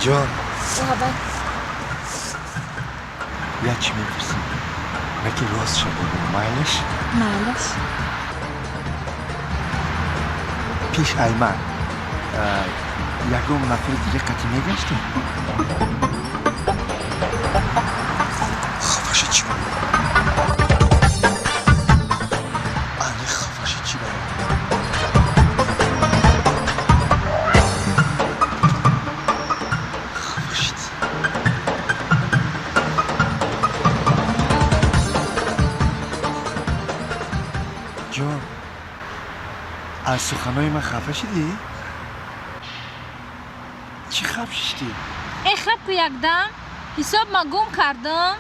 Ҷон. Лабай. Як чӣ мепурсем, лекин ростша бигӯ, майлиш? Майлаш. Пеш ай ман ягон нафари дига қатӣ мегаштем? Хафаша чӣ ба? Ани хафаша чӣ ба? Хафа шид. Ҷон, аз суханои ман хафа шидӣ? Чӣ хаф шиштӣ? Э, хаб ку, якдам ҳисоб ма гум кардам.